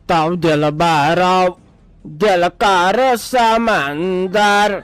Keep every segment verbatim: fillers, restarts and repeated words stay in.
تو دل بارو، دل کر سمندر،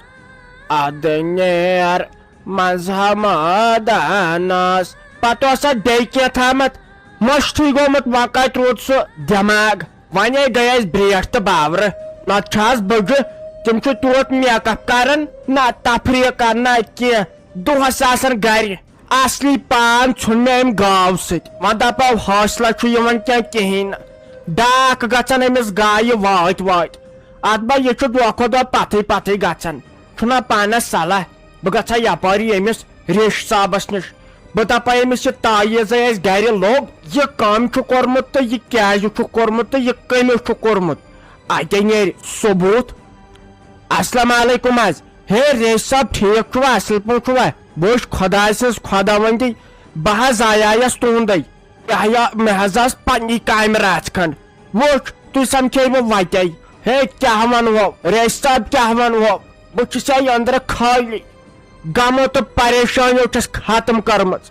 ادٕ نیر منٛز ہمادانس۔ پتہٕ اوس اتھ بیٚیہِ کینٛہہ تھامتھ، مٔشتھٕے گوٚمُت، وۄنۍ کتہِ روٗد سُہ دٮ۪ماغ؟ وۄنۍ ہے گٔے اسہِ برٛیٹھ تہٕ باورٕ، نتہٕ چھِ آز بٕجہِ، تِم چھِ تیوٗت میک اپ کران، نہ تفریٖق کرنہ کینٛہہ، دۄہس آسان گرِ۔ اصلی پان ژھُن مےٚ أمۍ گاو سۭتۍ۔ وۄنۍ دپو حوصلہ چھُ یِوان کینٛہہ کِہیٖنۍ نہٕ۔ ڈاکھ گژھان أمِس گایہِ وٲتۍ وٲتۍ۔ اتھ با یہِ چھُ دۄہ کھۄتہٕ دۄہ پتھٕے پتھٕے گژھان۔ چھُنہ پانس صلاح بہٕ گژھٕ ہا یپٲری أمِس ریش صٲبس نِش۔ بہٕ دپے أمِس، یہِ تعویذے اَسہِ گرِ لوٚگ، یہِ کٔمۍ چھُ کوٚرمُت تہٕ یہِ کیازِ چھُ کوٚرمُت تہٕ یہِ کٔمِس چھُ کوٚرمُت۔ اتے نیرِ ثبوٗت۔ السلام علیکم حظ۔ ہے ریش صٲب، ٹھیٖک چھُوا؟ اصل پٲٹھۍ چھُوا؟ بہٕ چھُس خۄداے سٕنٛز خۄداوندی، بہٕ حظ آیایس تُہُنٛدے۔ یہِ ہا، مےٚ حظ آسہٕ پننی کامہِ رژھ کھنٛڈ۔ وٕچھ، تُہۍ سمکھے بہٕ وتے۔ ہے، کیٛاہ ونہو؟ ریش صٲب، کیٛاہ ونہو؟ بہٕ چھُس ہے أنٛدرٕ خٲلی۔ غمو تہٕ پریشٲنیو چھَس ختم کٔرمٕژ۔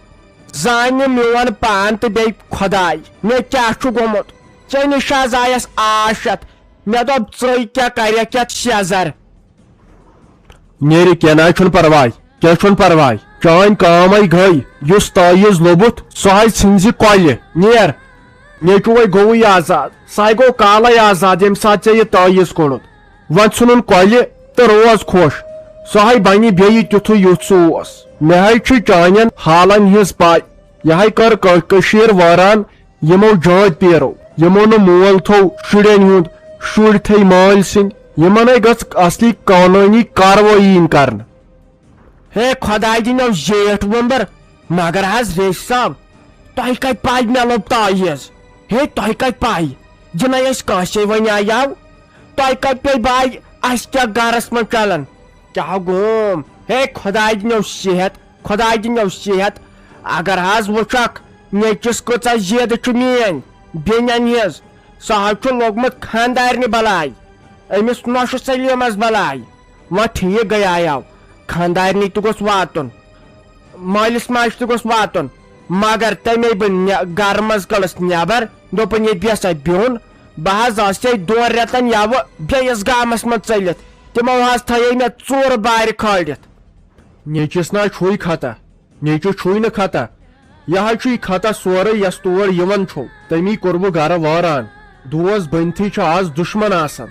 زانہِ میون پان تہٕ بیٚیہِ خۄداے، مےٚ کیٛاہ چھُ گوٚمُت۔ ژےٚ نِش حظ آیس آش یتھ۔ مےٚ دوٚپ، ژٕے کیٛاہ کرکھ یتھ شیزر؟ نیرِ، کینٛہہ نہ چھُنہٕ پرواے، کینٛہہ چھُنہٕ پرواے۔ چٲنۍ کٲم ہے گٔے، یُس تعویذ لوٚبُتھ، سُہ ہے ژھٕنزِ کۄلہِ۔ نیر، نیٚچوٗ ہے گوٚوُے آزاد، سُہ ہے گوٚو کالے آزاد، ییٚمہِ ساتہٕ ژےٚ یہِ تعویذ کوٚڑُتھ۔ وۄنۍ ژھٕنُن کۄلہِ تہٕ روز خۄش، سُہ ہے بنہِ بیٚیہِ تیُتھُے یُتھ سُہ اوس۔ مےٚ ہے چھِ چانٮ۪ن حالن ہٕنٛز پاے۔ یہِ ہے کٔر کٔ-، کٔشیٖر وٲران، یِمو جٲدۍ پیرو، یِمو نہٕ مول تھوو شُرٮ۪ن ہُنٛد، شُرۍ تھٔوۍ مٲلۍ سٕنٛدۍ، یِمن ہے گٔژھ اصلی قانوٗنی کاروٲیی یِنۍ کرنہٕ۔ ہے خۄداے دِنو زیٹھ وۄمبر، مگر حظ ریش صٲب، تۄہہِ کتہِ پاے مےٚ لوٚب تعویذ؟ ہے تۄہہِ کتہِ پاے؟ یہِ نَے اَسہِ کٲنٛسے وَنیٛاو۔ تۄہہِ کتہِ پے باے اَسہِ کیٛاہ گرس منٛز چلان؟ کیٛاہ گوم؟ ہے خۄداے دِنو صحت، خۄداے دِنو صحت۔ اگر حظ وٕچھکھ، نیٚچِس کۭژاہ زیدٕ چھُ میٲنۍ بیٚنٮ۪ن ہٕنٛز۔ سُہ حظ چھُ لوٚگمُت خانٛدارنہِ بلاے، أمِس نۄشہِ سلیٖمس بلاے۔ وۄنۍ ٹھیٖک گٔیایو، خانٛدارنہِ تہِ گوٚژھ واتُن، مٲلِس ماجہِ تہِ گوٚژھ واتُن۔ مگر تَمے بہٕ نہ-، گرٕ منٛز کٔڑٕس نٮ۪بر، دوٚپُن، "ییٚتہِ بیٚہہ سا بیوٚن، بہٕ حظ آسہٕ ہے دۄن رٮ۪تن یَوٕ بیٚیِس گامس منٛز ژٔلِتھ۔" تِمو حظ تھٲیے مےٚ ژوٗرٕ بارِ کھٲلِتھ۔ نیٚچِس نا چھُے خطا، نیٚچُو چھُے نہٕ خطا۔ یہِ حظ چھُے خطا سورُے، یَس تور یِوان چھُو۔ تٔمی کوٚر بہٕ گرٕ وٲران۔ دوس بٔنتھٕے چھُ آز دُشمن آسان۔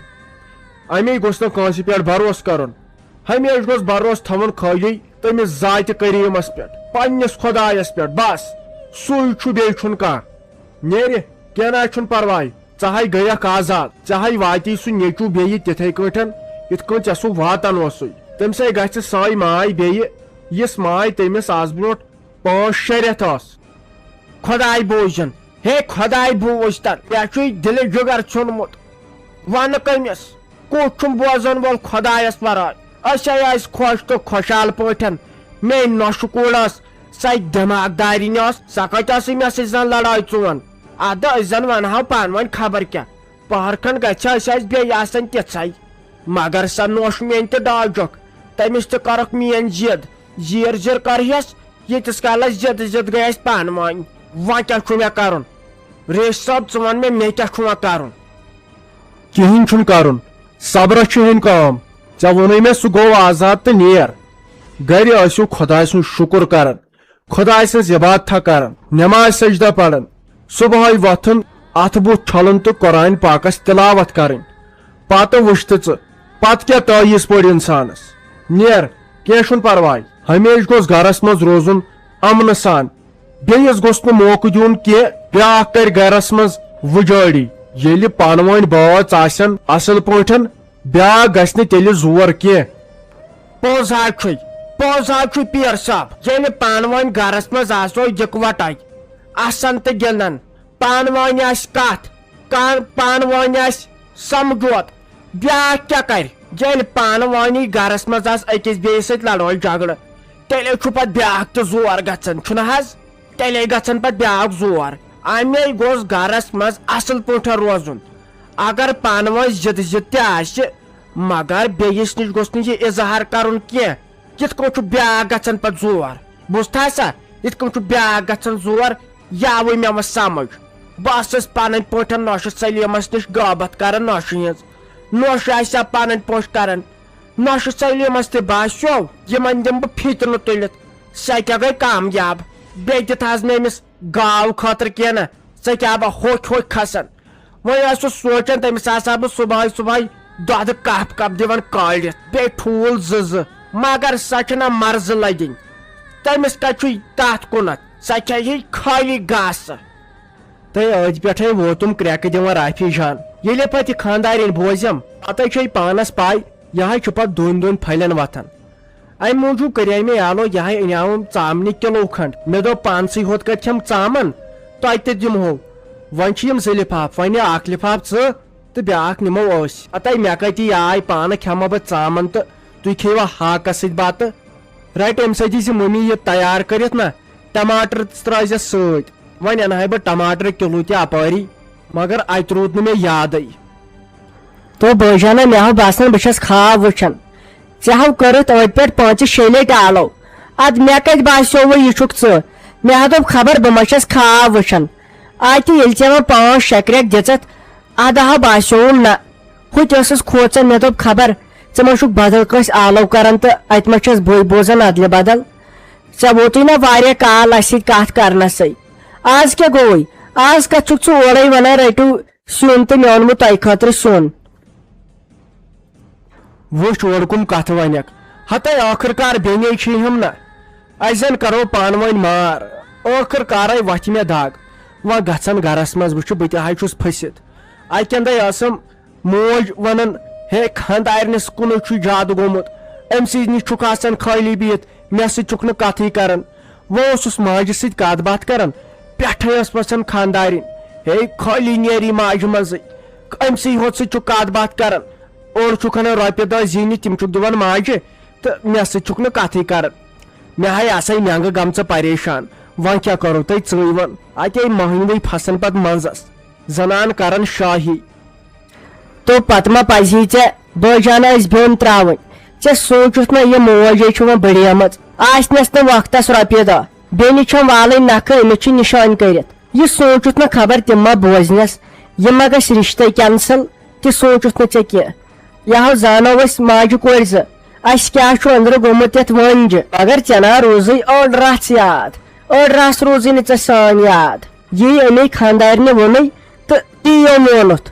اَمے گوٚژھ نہٕ کٲنٛسہِ پٮ۪ٹھ بھروسہٕ کرُن۔ ہمیشہِ گوٚژھ بھروسہٕ تھاوُن خٲلی تٔمِس ذاتِ کریٖمس پٮ۪ٹھ، پننِس خۄدایس پٮ۪ٹھ، بس۔ سُے چھُ، بیٚیہِ چھُنہٕ کانٛہہ۔ نیرِ، کینٛہہ نہ چھُنہٕ پرواے۔ ژٕ ہاے گٔیَکھ آزاد، ژےٚ ہاے واتی سُہ نیٚچوٗ بیٚیہِ تِتھَے کٲٹھۍ، یِتھ کٔنۍ ژےٚ سُہ واتان اوسُے۔ تٔمِس ہاے گژھِ سۄے ماے بیٚیہِ، یِژھ ماے تٔمِس آز برونٛٹھ پانٛژھ شےٚ رٮ۪تھ ٲس۔ خۄداے بوٗزِن، ہے خۄداے بوٗزتن، مےٚ چھُے دِلہِ جُگر ژھیوٚنمُت۔ وَنہٕ کٔمِس؟ کُس چھُم بوزن وول خۄدایس ورٲے؟ أسۍ ہے ٲسۍ خۄش تہٕ خۄشحال پٲٹھۍ۔ مے نۄشہِ کوٗر ٲس، سۄ دٮ۪ماغ دارِنۍ ٲس، سۄ کتہِ ٲسٕے مےٚ سۭتۍ زن لڑٲے ژون؟ ادٕ أسۍ زن ونہو پانہٕ ؤنۍ خبر کیٛاہ۔ پہر کھنڈ گژھِ ہا أسۍ آسہِ بیٚیہِ آسان تِژھے۔ مگر سۄ نوش میٲنۍ تہِ ڈاجکھ، تٔمِس تہِ کٔرٕکھ میٲنۍ ضد۔ زیٖر زیٖر کرہیس، ییٖتِس کالس ضد ضد گٔے اسہِ پانہٕ وٲنۍ۔ وۄنۍ کیٛاہ چھُ مےٚ کرُن؟ ریش صٲب، ژٕ وَن مےٚ، مےٚ کیٛاہ چھُ وۄنۍ کرُن؟ کِہیٖنۍ چھُنہٕ کرُن، صبرس چھِ ہیٚنۍ کٲم۔ ژےٚ ووٚنُے مےٚ سُہ گوٚو آزاد تہٕ نیر۔ گرِ ٲسِو خۄداے سُنٛد شُکُر کران۔ خۄداے سٕنٛز عبادتھا کران، نماز سجدہ پران، صبحٲے وۄتھُن، اتھٕ بُتھ چھلُن تہٕ قرآن پاکس تلاوت کرٕنۍ۔ پتہٕ وٕچھ تہٕ ژٕ، پتہٕ کیٛاہ تعویذ پٔرۍ انسانس؟ نیر، کینٛہہ چھُنہٕ پرواے، ہمیشہِ گوٚژھ گرس منٛز روزُن امنہٕ سان۔ بیٚیِس گوٚژھ نہٕ موقعہٕ دیُن کینٛہہ بیٛاکھ کرِ گرس منٛز وُجٲڑی۔ ییٚلہِ پانہٕ وٲنۍ بٲژ آسن اصل پٲٹھۍ، بیٛاکھ گژھِ نہٕ تیٚلہِ زور کینٛہہ۔ پوٚز حظ چھُے، پوٚز حظ چھُے پیٖر صٲب، ییٚلہِ پانہٕ ؤنۍ گرس منٛز آسو یِکوَٹے، اسان تہٕ گِنٛدان، پانہٕ ؤنۍ آسہِ کتھ، کان-، پانہٕ ؤنۍ آسہِ سمجھوت، بیٛاکھ کیٛاہ کرِ؟ ییٚلہِ پانہٕ ؤنی گرس منٛز آسہِ أکِس بیٚیِس سۭتۍ لڑٲے جھگڑٕ، تیٚلے چھُ پتہٕ بیٛاکھ تہِ زور گژھان، چھُنہٕ حظ؟ تیٚلے گژھن پتہٕ بیٛاکھ زور۔ امے گوٚژھ گرس منٛز اصل پٲٹھۍ روزُن۔ اگر پانہٕ ؤنۍ ضد ضد تہِ آسہِ، مگر بیٚیِس نِش گوٚژھ نہٕ یہِ اظہار کرُن کینٛہہ۔ یِتھ کٔنۍ چھُ بیٛاکھ گژھان پتہٕ زور۔ بوٗزتھا سا؟ یِتھ کٔنۍ چھُ بیٛاکھ گژھان زور، یہِ آوٕے مےٚ وۄنۍ سمجھ۔ بہٕ ٲسٕس پنٕنۍ پٲٹھۍ نوشہِ سلیمس نِش غٲبت کران نوشہِ ہٕنٛز۔ نوشہِ آسہِ ہا پنٕنۍ پٲٹھۍ کران، نوشہِ سلیمس تہِ باسیو، یِمن دِمہٕ بہٕ فِتنہٕ تُلِتھ۔ سۄ کیٛاہ گٔے کامیاب؟ بیٚیہِ دِتھ حظ نہٕ أمِس گاو خٲطرٕ کینٛہہ نہ، ژےٚ کیٛاہ بہ ہوٚکھۍ ہوٚکھۍ کھسان۔ وۄنۍ ٲسٕس سونٛچان، تٔمِس آسہٕ ہا بہٕ صُبحٲے صُبحٲے دۄدٕ کپ کپ دِوان کٲلِتھ، بیٚیہِ ٹھوٗل زٕ زٕ، مگر سۄ چھنہ مرضہٕ لدِنۍ۔ تٔمِس کتہِ چھُے تتھ کُنتھ؟ سۄ کھیٚیہِ خٲلی گاسہٕ۔ تہٕ أتھۍ پٮ۪ٹھے ووتُم کرٛٮ۪کہٕ دِوان رافی جان۔ ییٚلہِ پتہٕ یہِ خانٛدارِنۍ بوزٮ۪م، پتہٕ چھے پانس پاے، یہِ ہا چھُ پتہٕ دۄن دۄن پھلٮ۪ن وۄتھان۔ امہِ موٗجوٗب کریے مےٚ یلو یہے انعام ژامنہِ کِلوٗ کھنٛڈ۔ مےٚ دوٚپ، پانسٕے ہوت کتہِ کھٮ۪م ژامن، تۄہہِ تہِ دِمہو۔ وۄنۍ چھِ یِم زٕ لفاف، وۄنۍ نہِ اکھ لفاف ژٕ تہٕ بیٛاکھ نِمو أسۍ۔ ہتے مےٚ کتہِ آے، پانہٕ کھٮ۪مہٕ بہٕ ژامن تہٕ تُہۍ کھیٚیِوا ہاکس سۭتۍ بتہٕ؟ رٹہِ امہِ سۭتی زِ مٔمی یہِ تیار کٔرِتھ نہ، ٹماٹر ترٲیزٮ۪س سۭتۍ۔ وۄنۍ انہٕ ہاے بہٕ ٹماٹر کِلوٗ تہِ اپٲری، مگر اتہِ روٗد نہٕ مےٚ یادٕے۔ تو بٲجانہ، مےٚ ہو باسان بہٕ چھَس خواب وٕچھان۔ ژےٚ ہو کٔرٕتھ أتھۍ پٮ۪ٹھ پانٛژِ شیٚیہِ لٹہِ آلو۔ ادٕ مےٚ کتہِ باسیووُے یہِ چھُکھ ژٕ؟ مےٚ ہا دوٚپ خبر بہٕ ما چھَس خواب وٕچھان۔ اتہِ ییٚلہِ ژےٚ وۄنۍ پانٛژھ شےٚ کرٛٮ۪کھ دِژَتھ، ادٕ ہا باسیووُم نہ۔ ہُتہِ ٲسٕس کھوژان، مےٚ دوٚپ خبر ژٕ ما چھُکھ بدل کٲنٛسہِ آلو کران تہٕ اتہِ ما چھَس بٕے بوزان ادلہِ بدل۔ ژےٚ ووتُے نہ واریاہ کال اسہِ سۭتۍ کتھ کرنسے۔ آز کیٛاہ گوٚوُے؟ آز کتھ چھُکھ ژٕ اورے ونان رٔٹِو سیُن تہٕ مےٚ اوٚنمُت تۄہہِ خٲطرٕ سیُن؟ وٕچھ اورٕ کُم کتھٕ ونکھ۔ ہتے ٲخٕر کار بیٚنے چھِ ہم نہ۔ اسہِ زن کرو پانہٕ ؤنۍ مار۔ ٲخٕر کارے وتھِ مےٚ دگ۔ وۄنۍ گژھن گرس منٛز، وٕچھِ بہٕ تہِ ہا چھُس پھٔسِتھ۔ اکہِ اندے ٲسٕم موج ونان، ہے خاندارنس کُنُے چھُ زیادٕ گوٚمُت، أمۍ سٕے نِش چھُکھ آسان خٲلی بِہِتھ، مےٚ سۭتۍ چھُکھ نہٕ کتھٕے کران۔ وۄنۍ اوسُس ماجہِ سۭتۍ کتھ باتھ کران، پٮ۪ٹھے ٲس پرژھان خاندارِنۍ، ہے خٲلی نیری ماجہِ منٛزٕے، أمۍ سٕے ہوت سۭتۍ چھُکھ کتھ باتھ کران، اورٕ چھُکھ انان رۄپیہِ دہ زینہِ، تِم چھُکھ دِوان ماجہِ تہٕ مےٚ سۭتۍ چھُکھ نہٕ کتھٕے کران۔ مےٚ ہاے آسے مٮ۪نٛگہٕ گٔمژٕ پریشان، وۄنۍ کیٛاہ کرو تۄہہِ ژٕے وَن؟ اتے مٔہنوٕے پھسان پتہٕ منٛزس، زنان کران شاہی۔ تو پتہٕ ما پزی ژےٚ بٲجانہ أسۍ بیوٚن تراوٕنۍ؟ ژےٚ سوٗنٛچُتھ نہ یہِ موج ہے چھِ وۄنۍ بٔڑیمٕژ، آسنس نہٕ وقتس رۄپیہِ دہ، بیٚنہِ چھم والٕنۍ نکھٕ أمِس چھِ نشٲنۍ کٔرِتھ۔ یہِ سوٗنٛچُتھ نہ خبر تِم ما بوزنس، یہِ ما گژھِ رشتے cancel، تہِ سوٗنٛچُتھ نہٕ ژےٚ کینٛہہ۔ یہِ ہو زانو أسۍ ماجہِ کورِ زٕ، اسہِ کیٛاہ چھُ أنٛدرٕ گوٚمُت یتھ وٲنجہِ، مگر ژےٚ نا روٗزٕے أڑ رژھ یاد، أڑ رژھ روٗزٕے نہٕ ژےٚ سٲنۍ یاد۔ یی اَمے خانٛدارنہِ ووٚنُے تہٕ یی یو مونُتھ۔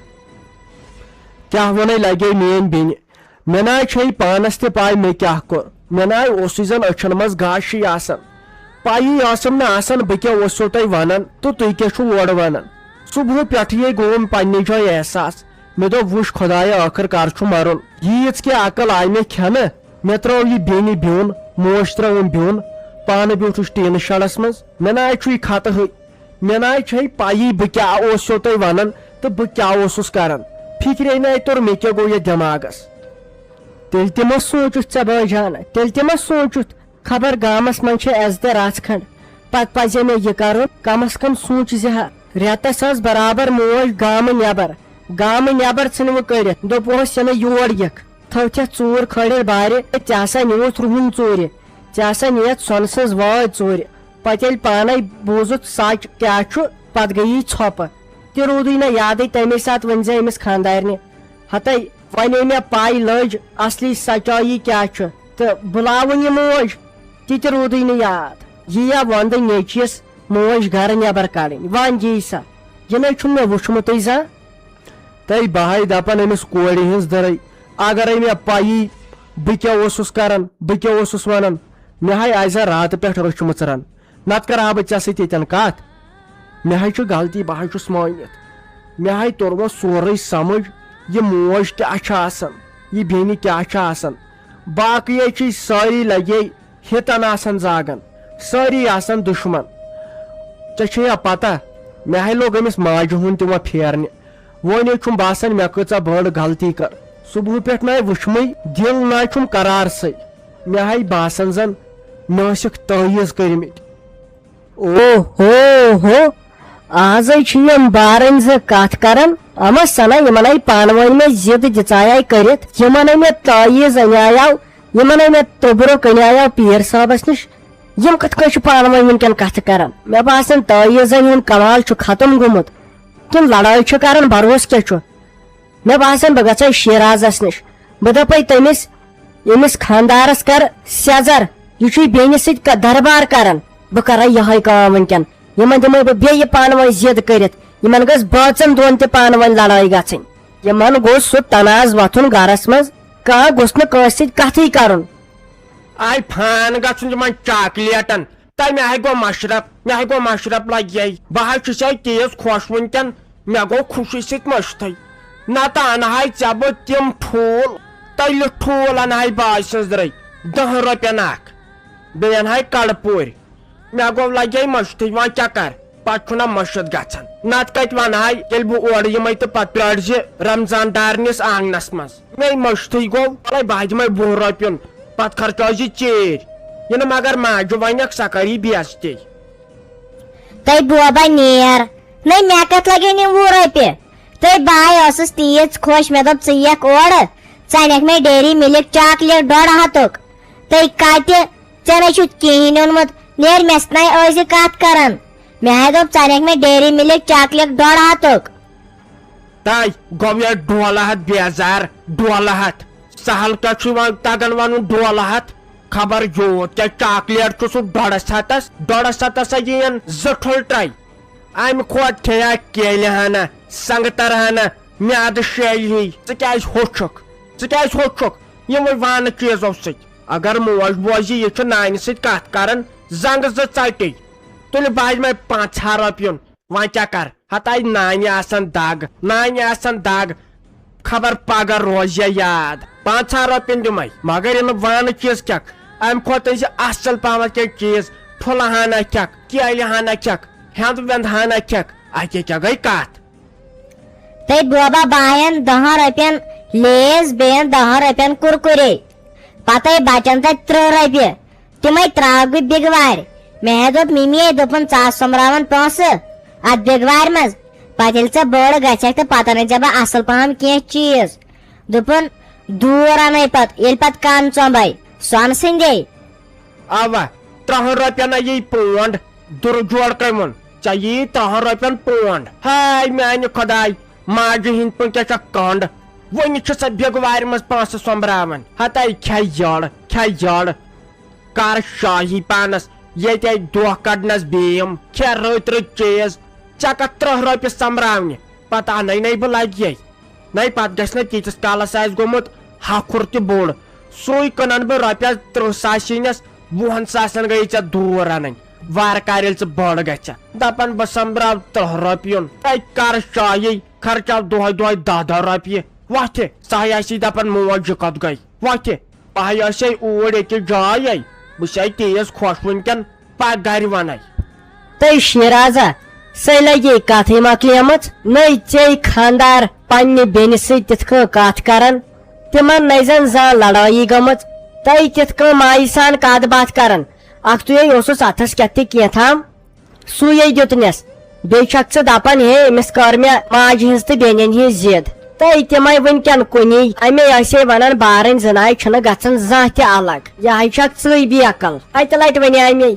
کیٛاہ وَنَے لَگے میٛٲنۍ بیٚنہِ؟ مےٚ نَے چھے پانَس تہِ پَے مےٚ کیٛاہ کوٚر۔ مےٚ نَے اوسُے زَن أچھَن منٛز گاشٕے آسان۔ پَیی ٲسٕم نہٕ آسان بہٕ کیٛاہ اوسو تۄہہِ وَنان تہٕ تُہۍ کیٛاہ چھِو اورٕ وَنان۔ صُبحہٕ پٮ۪ٹھٕے گوٚوُم پنٛنہِ جایہِ احساس۔ مےٚ دوٚپ، وٕچھ خۄدایا، ٲخٕر کر چھُ مَرُن؟ ییٖژ کیٛاہ عقل آیہِ مےٚ کھٮ۪نہٕ؟ مےٚ ترٛٲو یہِ بیٚنہِ بیوٚن، موج ترٛٲوٕم بیوٚن، پانہٕ بیوٗٹھُس ٹیٖنہٕ شَڈَس منٛز۔ مےٚ نَے چھُے خطہٕے۔ مےٚ نَے چھے پَیی بہٕ کیٛاہ اوسو تۄہہِ وَنان تہٕ بہٕ کیٛاہ اوسُس کَران۔ فِکرے نَے توٚر مےٚ کیٛاہ گوٚو یَتھ دٮ۪ماغَس۔ تیٚلہِ تہِ مہ سوٗنٛچُتھ ژےٚ بٲے جان، تیٚلہِ تہِ مہ سوٗنٛچُتھ۔ خبر گامَس منٛز چھِ عزتہٕ رَژھ کھنٛڈ، پَتہٕ پَزِ مےٚ یہِ کَرُن۔ کَمَس کَم سوٗنٛچ زِ ہا، رٮ۪تَس ٲس برابر موج گامہٕ نٮ۪بر۔ گامہٕ نٮ۪بر ژھٕنوٕ کٔڑِتھ، دوٚپہوس، "یَنہٕ یور یِکھ۔" تھٔوتھٮ۪تھ ژوٗر کھٲلِتھ بارِ، ژےٚ ہسا نِیوتھ رُہُن ژوٗرِ، ژےٚ ہسا نِیَتھ سۄنہٕ سٕنٛز وٲج ژوٗرِ۔ پتہٕ ییٚلہِ پانے بوٗزُتھ سچ کیٛاہ چھُ، پتہٕ گٔیی ژھۄپہٕ۔ تہِ روٗدٕے نہ یادٕے، تمے ساتہٕ ؤنۍ زِ أمِس خانٛدارنہِ، ہتے ونے مےٚ پاے لٔج اصلی سچایی کیٛاہ چھُ، تہٕ بُلاوُن یہِ موج، تہِ تہِ روٗدٕے نہٕ یاد۔ یی یا وندٕ نیچوِس موج گرٕ نٮ۪بر کڑٕنۍ، وۄنۍ یی سا، یہِ نَے چھُم مےٚ وُچھمُتٕے زانٛہہ۔ تَے بہٕ ہاے دَپان أمِس کورِ ہٕنٛز دٔرٕے، اگرے مےٚ پَیی بہٕ کیٛاہ اوسُس کران، بہٕ کیٛاہ اوسُس وَنان، مےٚ ہاے آسہِ زَن راتہٕ پٮ۪ٹھ رٔچھمٕژ رَن، نَتہٕ کَرٕ ہا بہٕ ژےٚ سۭتۍ ییٚتٮ۪ن کَتھ۔ مےٚ ہاے چھُ غلطی، بہٕ ہاے چھُس مٲنِتھ۔ مےٚ ہاے توٚر وۄنۍ سورُے سَمٕجھ، یہِ موج کیٛاہ چھِ آسان، یہِ بیٚنہِ کیٛاہ چھِ آسان۔ باقٕے ہے چھِ سٲری لَگے ہیتن آسان زاگن، سٲری آسان دُشمن۔ ژےٚ چھےٚ یا پتہ، مےٚ ہاے لوٚگ أمِس ماجہِ ہُنٛد تہِ وۄنۍ پھیرنہِ۔ وۄنۍ ہے چھُم باسان مےٚ کۭژاہ بٔڑ غلطی کٔر۔ صبحہٕ پٮ۪ٹھ نہ آے وٕچھمٕے، دِل نہ چھُم قرارسٕے۔ مےٚ ہاے باسان زن مےٚ ٲسِکھ تٲویٖز کٔرمٕتۍ۔ او ہو ہو، آزے چھِ یِم بارٕنۍ زٕ کتھ کران۔ اما سنا، یِمن آے پانہٕ ؤنۍ مےٚ ضد دِژایے کٔرِتھ، یِمن ہے مےٚ تٲویٖز اَنیایو، یِمن ہے مےٚ توٚبرُک اَنیایو پیٖر صٲبس نِش۔ یِم کِتھ کٔنۍ چھِ پانہٕ ؤنۍ وٕنکٮ۪ن کتھٕ کران؟ مےٚ باسان تٲویٖزن ہُنٛد کمال چھُ ختم گوٚمُت۔ کِنہٕ لڑٲے چھِ کران؟ بروسہٕ کیٛاہ چھُ؟ مےٚ باسان، بہٕ گژھے شیرازس نِش۔ بہٕ دپے تٔمِس، ییٚمِس خانٛدارس کر سیٚزر، یہِ چھُے بیٚنہِ سۭتۍ ک-، دربار کران۔ بہٕ کرے یِہے کٲم وٕنکیٚن۔ یِمن دِمے بہٕ بیٚیہِ پانہٕ ؤنۍ ضد کٔرِتھ۔ یِمن گٔژھ بٲژن دۄن تہِ پانہٕ ؤنۍ لڑٲے گژھٕنۍ۔ یِمن گوٚژھ سُہ تنازٕ وۄتھُن گرس منٛز۔ کانٛہہ گوٚژھ نہٕ کٲنٛسہِ سۭتۍ کتھٕے کرُن۔ آے فان گژھُن یِمن چاکلیٹن۔ تہٕ مےٚ ہاے گوٚو مشرف، مےٚ ہاے گوٚو مشرف لگہِ۔ بہٕ حظ چھُسے تیز خۄش وٕنکیٚن، مےٚ گوٚو خوشی سۭتۍ مٔشتھٕے۔ نتہٕ انہٕ ہاے ژےٚ بہٕ تِم ٹھوٗل، تٔلِتھ ٹھوٗل انہٕ ہاے بہٕ آز سٕنٛزرے، دَہن رۄپین اکھ۔ بیٚیہِ انہٕ ہاے کڑٕ پوٗرۍ۔ مےٚ گوٚو لگے مٔشتھٕے، وۄنۍ کیٛاہ کر؟ پتہٕ چھُنہ مٔشِتھ گژھان۔ نتہٕ کتہِ ونہٕ ہاے، ییٚلہِ بہٕ اورٕ یِمے تہٕ پتہٕ پیارٕ زِ رمضان دارنِس آنگنس منٛز۔ مےٚ مٔشتھٕے گوٚو، وَلَے بہٕ دِمَے وُہ رۄپیُن، پَتہٕ خرچٲوزِ ژیٖرۍ۔ یہِ نہٕ مگر ماجہِ وَنٮ۪کھ، سۄ کَری بے عزتی۔ تَے بوبا نیر، نَے مےٚ کَتھ لَگن یِم وُہ رۄپیہِ؟ تَے بہٕ ہاے ٲسٕس تیٖژ خۄش، مےٚ دوٚپ، ژٕ یِکھ اورٕ، ژٕ اَنَکھ مےٚ ڈیری مِلِک چاکلیٹ ڈۄڈ ہَتُک۔ تَے کَتہِ؟ ژےٚ نَے چھُتھ کِہیٖنۍ اوٚنمُت، نیر، مےٚ سۭتۍ نَے ٲسۍ زِ کَتھ کَران۔ مےٚ ہاے دوٚپ، ژٕ اَنَکھ مےٚ ڈیری مِلِک چاکلیٹ ڈۄڈ ہَتُک۔ تَے گوٚو یہِ ڈولہٕ ہَتھ بیزار، ڈولہٕ ہَتھ۔ سہل کیٛاہ چھُ وۄنۍ تَگان وَنُن ڈولہٕ ہَتھ؟ خبر یوٗت کیٛاہ چاکلیٹ چھُ سُہ ڈۄڈَس ہَتَس، ڈۄڈَس ہَتَس ہا یِیَن زٕ ٹھُلہٕ ٹرٛے۔ اَمہِ کھۄتہٕ کھیٚیا کیلہِ ہنا، سنٛگتر ہنا، میٛادٕ شیلہِ ہی۔ ژٕ کیٛازِ ہوٚچھُکھ؟ ژٕ کیٛازِ ہوٚچھُکھ یِموٕے وانہٕ چیٖزو سۭتۍ؟ اگر موج بوزِ، یہِ چھُ نانہِ سۭتۍ کَتھ کَران، زنٛگہٕ زٕ ژَٹے۔ تُلہِ بہٕ دِمَے پنٛژاہ رۄپیُن۔ وۄنۍ کیٛاہ کر؟ ہتاے نانہِ آسن دگ، نانہِ آسن دگ، خبر پگاہ روزِ یا یاد۔ پانٛژہن رۄپین دِمے، مگر یِنہٕ وانہٕ چیٖز کھٮ۪کھ، امہِ کھۄتہٕ أنۍ زِ اصل پہمتھ کینٛہہ چیٖز، پھُلہٕ ہنا کھٮ۪کھ، کیلہِ ہنا کھٮ۪کھ، ہٮ۪نٛد وٮ۪نٛد ہنا کھٮ۪کھ۔ اکے کیٛاہ گٔے کتھ؟ تہٕ بوبا باین دہن رۄپین لیز، بیٚین دہن رۄپین کُرکُرے، پتے بچن تتہِ ترٕٛہ رۄپیہِ۔ تِمے ترٛاوکھ بہٕ بِگوارِ۔ مےٚ ہا دوٚپ مِمی، دوٚپُن، "ژٕ آس سۄمبراوان پونٛسہٕ اتھ بِگوارِ منٛز۔ پتہٕ ییٚلہِ ژےٚ بٔڑ گژھکھ تہٕ پتہٕ انَے ژےٚ بہٕ اصل پہم کینٛہہ چیٖز۔" دوٚپُن، "دوٗر انَے پتہٕ، ییٚلہِ پتہٕ کم ژۄمبے سۄنہٕ سٕنٛدے۔" اوا، ترٛہن رۄپین ہا یی پونٛڈ۔ دُرٕ جوڑ کٔمۍ ووٚن؟ ژےٚ یی ترٛہن رۄپین پونٛڈ۔ ہاے میانہِ خۄداے، ماجہِ ہِنٛدۍ پٲٹھۍ کیٛاہ چھکھ کنٛڈ؟ وۄنۍ چھِ سۄ بِگوارِ منٛز پونٛسہٕ سۄمبراوان۔ ہتے کھے یٔڑ، کھے یٔڑ۔ کر شاہی پانس، ییٚتہِ دۄہ کڑنس بیم، کھے رٕتۍ رٕتۍ چیٖز۔ ژےٚ کتھ ترٕٛہ رۄپیہِ سۄمبراونہِ؟ پتہٕ انَے نَے بہٕ لگہِ۔ نَے پتہٕ گژھِ نہ تیٖتِس کالس آسہِ گوٚمُت ہکھُر تہِ بوٚڑ۔ سُے کٕنن بہٕ رۄپیس ترٕٛہ ساسِنس، وُہن ساسن گٔیے ژےٚ دوٗر انٕنۍ۔ وارٕ کارٕ ییٚلہِ ژٕ بٔڑ گژھکھ، دپان بہٕ سۄمبراو ترٕٛہ رۄپیُن۔ تَتہِ کر شاہی، خرچاو دۄہے دۄہے دَہ دَہ رۄپیہِ۔ وۄتھِ، سۄ ہے آسی دپان، "موج، یہِ کتھ گٔے؟ وۄتھِ۔" بہٕ ہے ٲسے اوٗرۍ أکِس جایے، بہٕ چھسے تیز خۄش وٕنکیٚن، پکھ گرِ ونے۔ تہٕ شیرازا، سۄے لگے کتھٕے مۄکلیمٕژ۔ نٔے ژے خاندار پننہِ بیٚنہِ سۭتۍ تِتھ کٔنۍ کتھ کران، تِمن نَے زن زانٛہہ لڑٲیی گٔمٕژ۔ تہٕ تِتھ کٔنۍ مایہِ سان کتھ باتھ کران، اکھتُے اوسُس اتھس کیتھ تہِ کینٛہہ تام۔ سُے دیُتنس۔ بیٚیہِ چھکھ ژٕ دپان، ہے، أمِس کٔر مےٚ ماجہِ ہٕنٛز تہٕ بیٚنٮ۪ن ہٕنٛز ضد۔ تہٕ تِمے وٕنکٮ۪ن کُنی۔ اَمے ٲسے ونان، بارٕنۍ زٕ ناے چھِنہٕ گژھان زانٛہہ تہِ الگ۔ یہِ ہاے چھکھ ژٕے بیقل۔ اَکہِ لٹہِ ونے اَمے،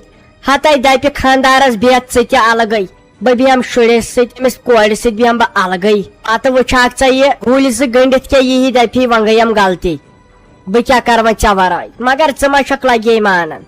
ہتے دپہِ خاندارس، بیٚہہ ژٕ تہِ الگے۔ بہٕ بیٚہمہٕ شُرِس سۭتۍ، أمِس کورِ سۭتۍ بیٚہمہٕ بہٕ الگے۔ پتہٕ وٕچھکھ ژےٚ یہِ گُلۍ زٕ گٔنڈِتھ کیٛاہ یِیہِ، دپہِ، وۄنۍ گٔیم غلطی۔ بہٕ کیٛاہ کرٕ وۄنۍ ژےٚ ورٲے؟ مگر ژٕ ما چھکھ لگے مانان؟